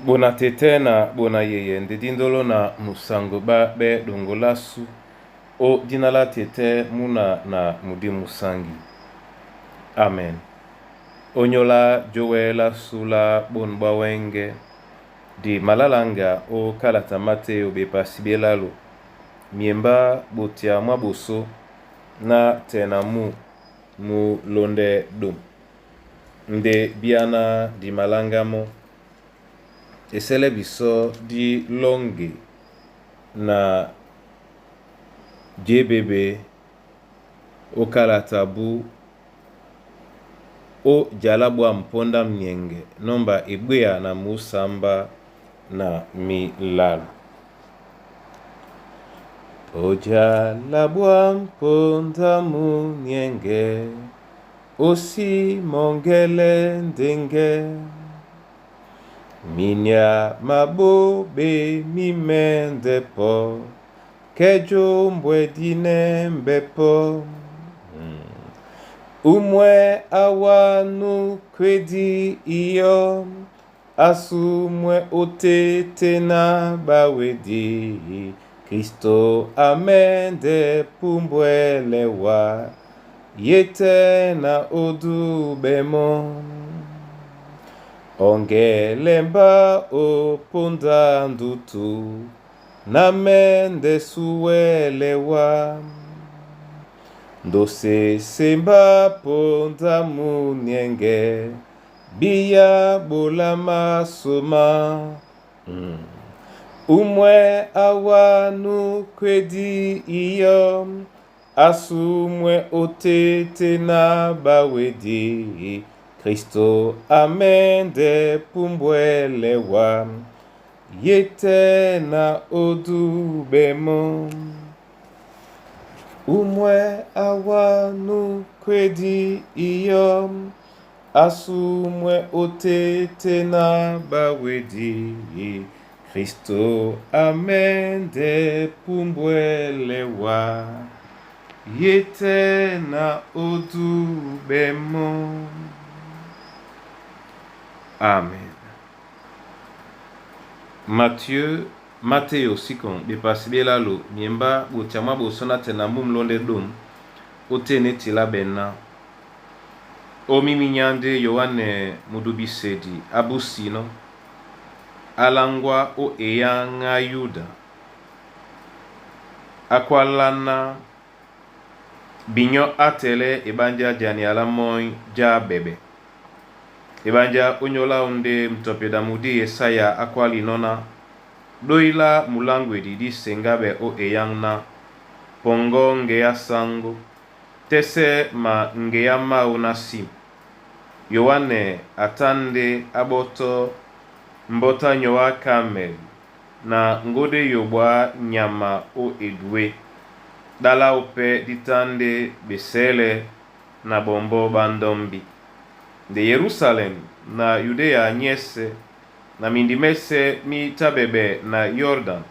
Bona tete na bona yeye nde dindolo na musango ba be dongolasu o dina la tete muna na mudimu sangi. Amen. Onyola jowe la sula bon bwa wenge di malalanga o kalata Mateo bepasi belalo miemba botia mwa boso na tena mu mu londe dom nde biana di malanga mo esele biso di longe na jebebe o kalata bu o djala bwam ponda mnienge nomba ebweya na musamba na milalu. O djala bwam ponda munienge osi mongele ndenge minya mabobe mimende po kejo mbwedine mbepo. Umwe awanu kwedi iyo asumwe otete na bawedi Kristo amende pumbwelewa yete na odubemo. Ongelemba oponda ndutu na mende suwelewa ndose semba ponda munienge biya bola masoma. Umwe awanu kwedi iyo asumwe otete na bawedi Kristo amende pumbwelewa yete na odubemo. Umwe awanu kwedi iyo asumwe otete na bawedi Kristo amende pumbwelewa yete na odubemo. Amen. Matthieu Mateo sikon bepasi belalo miemba botia mwa boso na tena mu mlonde dom otene tila bena omiminyande Yohane mudubisedi abusino alangwa o eyanga Yuda akwalana binyo atele ebanja jani ala moi ja bebe ebanja onyola onde mtopeda mudi Yesaya akwali nona doila mulangwedi di sengabe o eyang na pongo nge ya sango tese ma nge ya mau na sim Yohane atande aboto mbota nyowa kamel na ngode yobwa nyama o edue dala ope ditande besele na bombo bandombi nde Yerusalem na Yudea nyese na mindi mese mi tabebe na Yordan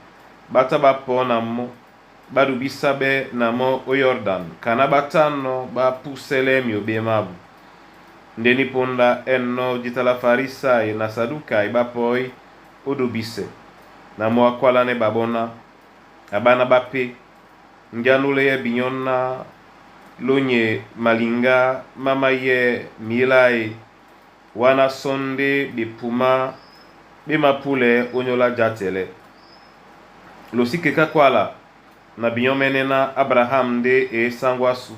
bata bapo na mo badubisa be na mo o Yordan kana batano bapusele miobe mabu ndeni ponda eno jitala Farisai na Sadukai bapoi odubise na mo akwalane babona abana bape njanule ye binyona lonye malinga mama ye milai wana sonde bepuma bemapule onyola jatele losike kakwala na binyomene na Abraham nde esangwasu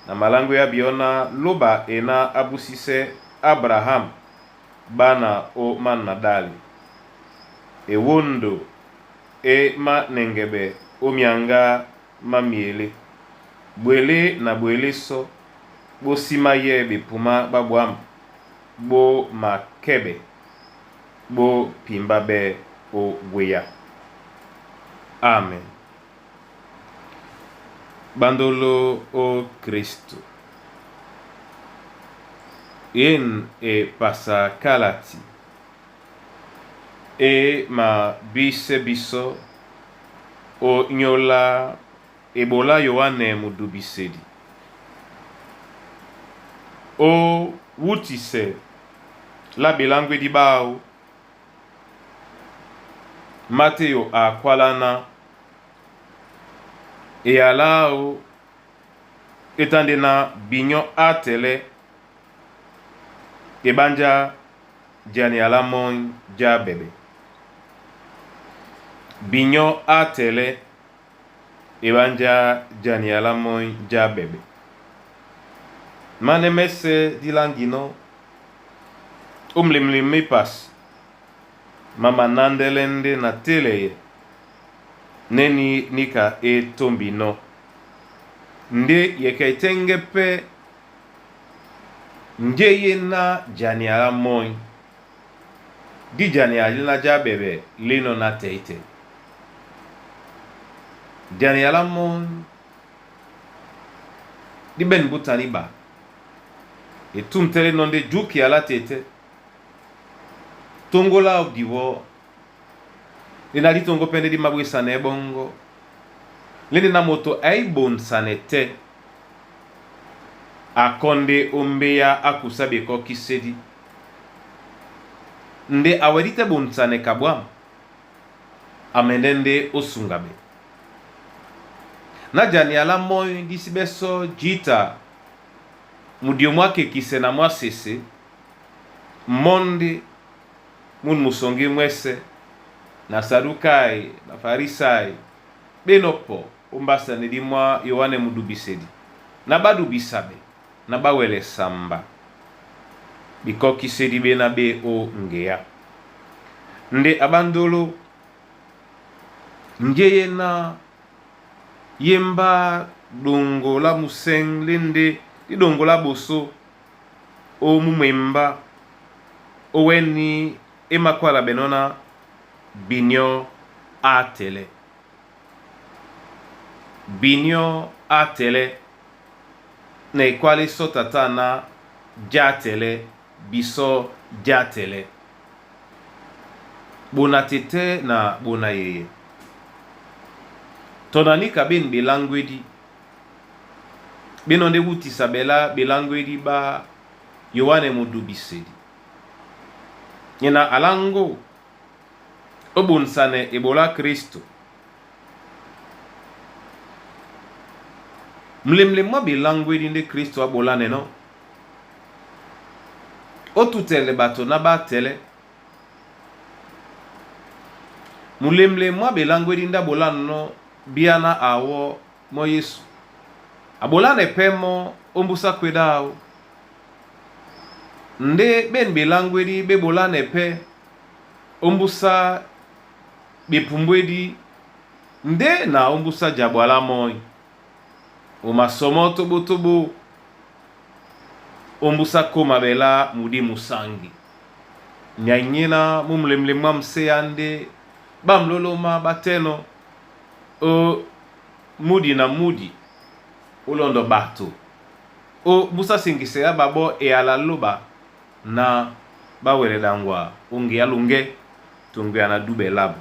na malango ya biona loba ena abusise Abraham bana o manadali ewondo e manengebe omianga mamiele bwele na bwele so bosima ye bepuma babwam bo makebe bo pimba be o gweya. Amen. Bandolo o Kristo yen e pasa kalati e ma bise biso o nyola ebola Yohane mudubisedi o wutise la belangwe di bao Mateyo a kwala na eyala áō e tá ndé ná binyɔ́ átɛlɛ́ eɓánjá jania lá mɔ́ny já ɓɛɓɛ. Binyɔ́ átɛlɛ́ eɓánjá jania lá mɔ́ny já ɓɛɓɛ. Mánɛ́ mɛ́sɛ̄ dí láŋginɔ́ ó mlemlem mé pasi má manándɛ́lɛ́ ndé na télɛyɛ nɛ́ ní níka é tómbinɔ́. Ndé yɛkɛ í tɛ́ŋgɛ́ pɛ́ njé é ná jania lá mɔ́ny, dí jania lá já ɓɛɓɛ lénɔ̄ ná tɛ̌ytɛ̌y. Jania lá mɔ́ny dí ɓɛ̂n búta ní ɓa, e túmtɛ́ lénɔ̄ ndé júkia lá tetɛ́, tóŋgó láō diwɔ́, ndé na dítoŋgó pɛ́ ndé dí maɓwésanɛɛ́ ɓɔ́ŋgɔ́, lé ndé ná moto a í ɓonsanɛ tɛ́, a kɔ́ ndé ó mbéá á kusá ɓekɔ́kísédí. Ndé a wɛ dí tɛ́ ɓonsanɛ ka ɓwǎm̀, a mɛndɛ́ ndé ó suŋgaɓɛ. Ná jania lá mɔ́ny dí sí ɓɛ́ sɔ́ jǐta mudio mwá kekisɛ na mwá sese, mɔ́ ndé mû musɔŋgí mwɛ́sɛ̄ na Sadukai na Farisai ɓé nɔ́ pɔ ó mbásanedí mwá Yoane mudubisedi na ɓá dubisaɓɛ na ɓá wɛlɛ samba ɓekɔ́kísédí ɓé ná ɓé ó ŋgeá. Ndé a ɓándoló njé é ná ye mbá ɗoŋgo lá musɛ̂ŋ lé ndé dí ɗoŋgo lá ɓosó ó múmwembá ó wɛ́ní é mākwálabɛnɔ́ ná binyɔ́ átɛlɛ́. Binyɔ́ átɛlɛ́ na ekwálá ésɔ́ tata ná játɛlɛ́ bisɔ́ játɛlɛ́. Ɓona tetɛ́ na ɓona yeyɛ. Tɔ na níka ɓên ɓeláŋgwédí, ɓé nɔ́ ndé wútisa ɓɛlá ɓeláŋgwédí ɓá Yoane mudubisedi. Nye na aláŋgó ó ɓonsanɛ eɓoló á Kristo. Mulemlem mwá ɓeláŋgwédí ndé Kristo á ɓolánɛnɔ́. Ó tutɛlɛ ɓato ná ɓá tɛlɛ́. Mulemlem mwá ɓeláŋgwédí ndé á ɓolánɛnɔ́ bíá ná awɔ́ mɔ́ Yésu. A ɓolánɛ pɛ́ mɔ́ ómbúsá kwédá áō. Ndé ɓên ɓeláŋgwédí ɓé ɓolánɛ pɛ́ ómbúsá ɓepumbwédí ndé na ómbúsá jabwa lá mɔ́ny. O masɔmɔ́ tóɓótóɓó ómbúsá kóma ɓɛlá mudí musáŋgi. Nyay nyéná mú mulemlem mwá muséya ndé ɓá mulólómá ɓá tɛ́nɔ̄ ó múdi na múdi ó lɔndɔ ɓato ó búsá siŋgisɛ á ɓaɓɔ́ eyala lóɓa na ɓá wɛlɛ ɗaŋgwa ó ŋgeá loŋgɛ́ toŋgoya na dúɓɛ lábu.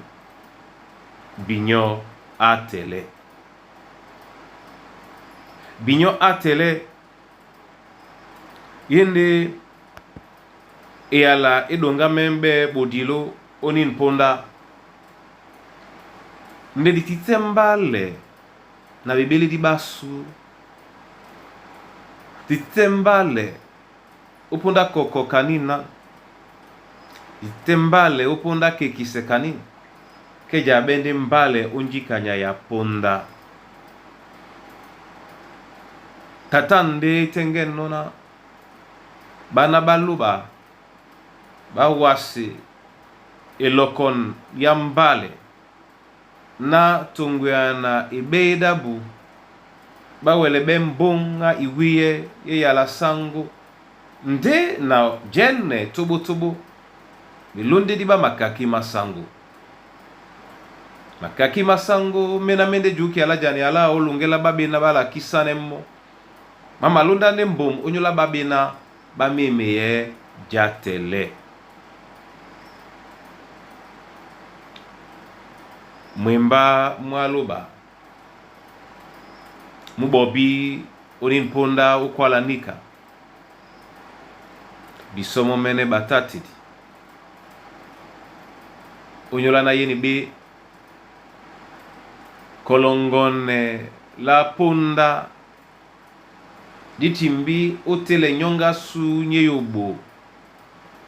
Binyɔ́ átɛlɛ́. Binyɔ́ átɛlɛ́ ye ndé eyala é ɗoŋgámɛ́ ḿɓɛ́ ɓodiló ónín póndá. Ndé di títɛ́ mbálɛ na ɓeɓélédí ɓásū. Di títɛ́ mbálɛ ó póndá kɔkɔ kanín ná. Di títɛ́ mbálɛ ó póndá kekisɛ kanín. Kɛ́ jaɓɛ́ ndé mbálɛ ó njíka nyay a póndá. Tata ndé é tɛ́ŋgɛ́nɔ́ ná ɓána ɓá lóɓa ɓá wásē elɔkɔn ya mbálɛ ná toŋgoya na eɓéy ɗábu ɓá wɛlɛ ɓɛ́ mbóŋ á iwíyɛ́ é yala sáŋgó ndé na jɛ́nɛ tóɓótóɓó ɓelóndédí ɓá makakí má sáŋgó. Makakí má sáŋgó méná mé ndé jǔkia lá jania láō ó loŋgɛ́ lá ɓáɓéná ɓá lakísánɛ́ mɔ́. Má malóndá ndé mbom ónyólá ɓáɓéná ɓá mémeyɛɛ́ játɛlɛ́. Mwembá mwá lóɓa mú ɓɔbí ónín póndá ó kwála níka. Bisɔ́ mɔ́ mɛ́nɛ́ ɓatátidi. Ónyólá ná yéni ɓé Kɔlɔŋgɔnɛ lá póndá dí timbi ó télɛ nyɔ́ŋgá sú nyé yoɓo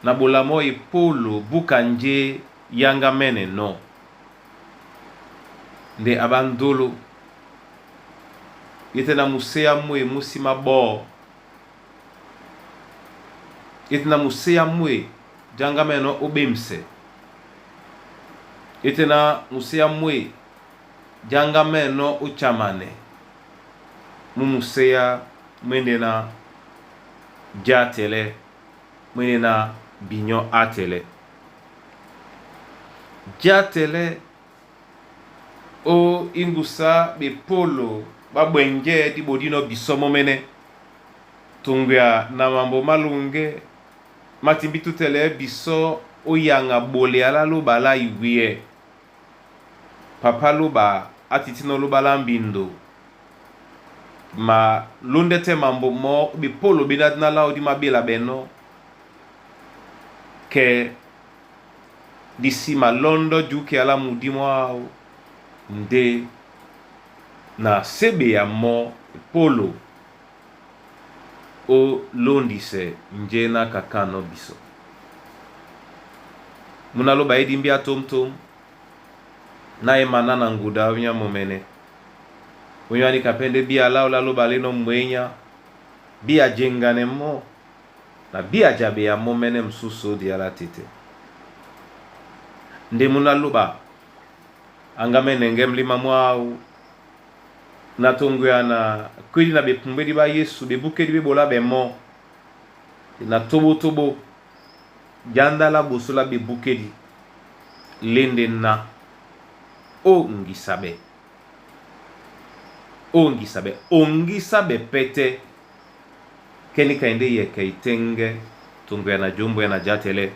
na ɓola mɔ́ epólo búka njé yáŋgámɛ́nɛnɔ́. Nde a ɓándolo e tɛ́ na muséya mwé mú sí máɓɔ́. E tɛ́ na muséya mwé jáŋgámɛ́nɛnɔ́ ó ɓémsɛ. E tɛ́ na muséya mwé jáŋgámɛ́nɛnɔ́ ó chamanɛ mú muséya mwé ndé na já tɛlɛ, mwé ndé na binyɔ́ átɛlɛ́. Já tɛlɛ ó íŋgusá ɓepólo ɓá ɓwɛŋgɛ́ dí ɓodínɔ́ bisɔ́ mɔ́mɛ́nɛ́ toŋgoya na mambo má luŋgɛ́ má timbí tútɛlɛɛ́ bisɔ́ ó yaŋa ɓolea lá lóɓa lá iwíɛ. Papá lóɓa á titínɔ́ lóɓa lá mbindo ma lóndɛ́ tɛ́ mambo mɔ́ ɓepólo ɓéná dí ná láō dí maɓéla ɓɛnɔ́ kɛ dí sí malɔ́ndɔ́ jukea lá mudí mwáō ndé na séɓeya mɔ́ epólo ó lóndisɛ njé ná kakánɔ́ bisɔ. Múna lóɓa é dímbíá tǒmtǒm ná e maná na ŋguda ónyá momɛnɛ. Ónyá níka pɛ́ ndé bíya láō lá lóɓa lénɔ̄ mwěnyá, bíya jeŋganɛ mɔ́ na bíya jaɓeya mɔ́mɛ́nɛ́ msúsú ó diá lá tɛ́tɛ́. Ndé múna lóɓa aŋgámɛ́nɛŋgɛ́ mlímá mwáō na toŋgoya na kwédi na ɓepumbédi ɓá Yesu ɓebúkédi ɓé ɓolá ɓɛ mɔ́ na tóɓótóɓó jánda lá ɓosó lá ɓebúkédi lé ndé ná ó ŋgisa ɓɛ ó ŋgisa ɓɛ oŋgísá ɓɛ pɛ́tɛ́ kɛ níka e ndé yɛkɛ itɛ́ŋgɛ́ toŋgoya na jǒmbwɛ́ na játɛlɛ́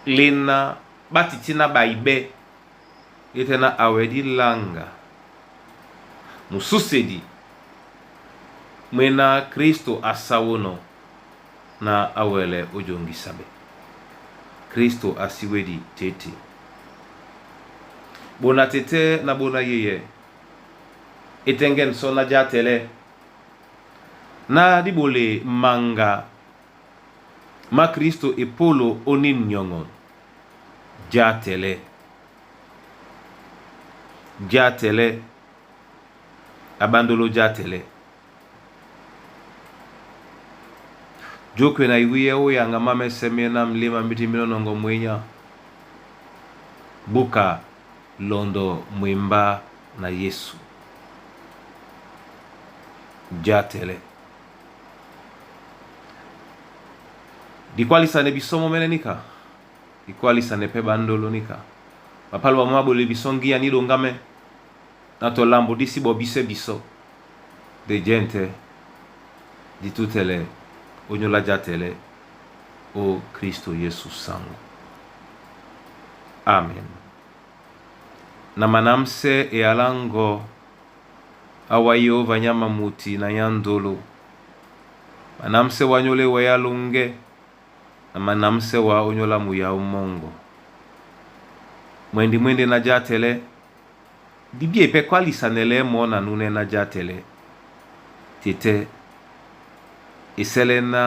lé ná ɓá titíná ɓaibɛ́ e tɛ́ ná awɛ dí laŋga mususedi mwé ná Kristo a sáwónɔ̄ na á wɛlɛ ó joŋgisa ɓɛ. Kristo a sí wédi tete. Ɓona tetɛ́ na ɓona yeyɛ e tɛ́ŋgɛ́ nsɔ́ ná játɛlɛ́ ná dí ɓole maŋga má Kristo epólo ó nín nyɔŋɔn játɛlɛ́ játɛlɛ́ a ɓándolo játɛlɛ́. Jokwe na iwíyɛ́ ó yaŋa má mɛ́sɛ́ ná mlíma mí timbínɔ́ nɔŋgɔ mwěnyá búka lɔndɔ mwembá na Yesu játɛlɛ́. Dikwálisane bisɔ́ mɔ́mɛ́nɛ́ níka, dikwálisane pɛ́ ɓándolo níka. Bapálo ɓamɔ́ ɓá ɓole bisɔ́ ŋgínya ní ɗoŋgámɛ́ na tɔ lambo dí sí ɓɔbísɛ́ bisɔ́ de jɛ́ntɛ́ dí tútɛlɛ ónyólá játɛlɛ́ ó Kristo Yesu saŋgɔ. Amen. Na manamsɛ eyala ŋgɔ awa Yehova nyá mamuti na nyá ndolo. Manamsɛ wa nyóla ewɛyá luŋgɛ́ na manamsɛ wa ónyólá muyáó mɔ́ŋgɔ. Mwɛndi mwéndé ná játɛlɛ́ dí bíe pɛ́ kwálisanɛlɛɛ́ mɔɔ́ na núnɛ́ ná játɛlɛ́ tetɛ́ esɛ́lɛ́ ná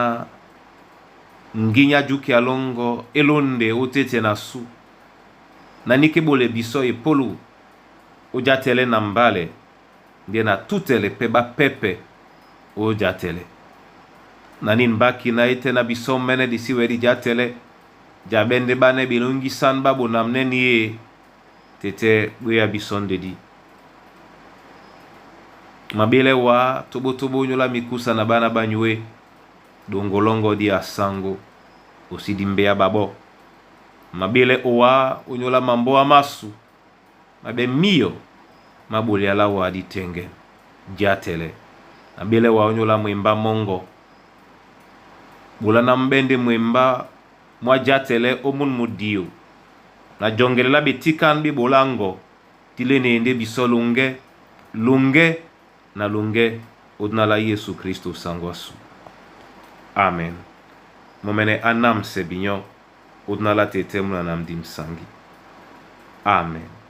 ŋgínya júkea lɔ́ŋgɔ́ é lónde ó téte na sú na níka é ɓole bisɔ́ epólo ó játɛlɛ́ na mbálɛ ndé na tútɛlɛ pɛ́ ɓá pɛ́pɛ ó játɛlɛ́. Na nín mbáki ná é tɛ́ ná bisɔ́ mɛ́nɛ́ di sí wɛ̌ di játɛlɛ́ jaɓɛ́ ndé ɓánɛ́ ɓelóŋgísán ɓá ɓonamnɛ́ ní e tetɛ́ ɓwéá bisɔ́ ndedí. Mabélɛ wá tóɓótóɓó ónyólá mikúsa na ɓána ɓá nyué ɗoŋgo lɔ́ŋgɔ́ dí asáŋgó osí dí mbéá ɓaɓɔ́. Mabélɛ owá ónyólá mambóa másu maɓɛ́ míyɔ má ɓolea lá wá dí tɛ́ŋgɛ́ játɛlɛ́. Mabélɛ wá ónyólá mwembá mɔ́ŋgɔ ɓola ná mbɛ́ ndé mwembá mwá játɛlɛ́ ó mún mudio na jɔŋgɛlɛ lá ɓetíkán ɓé ɓolá ŋgɔ tí léne ndé bisɔ́ luŋgɛ́ luŋgɛ́ na luŋgɛ́ ó dina lá Yesu Kristo saŋgɔ ásu. Amen. Mɔmɛnɛ á námsɛ binyɔ́ ó dina lá tetɛ́ múna na mdi msaŋgi. Amen.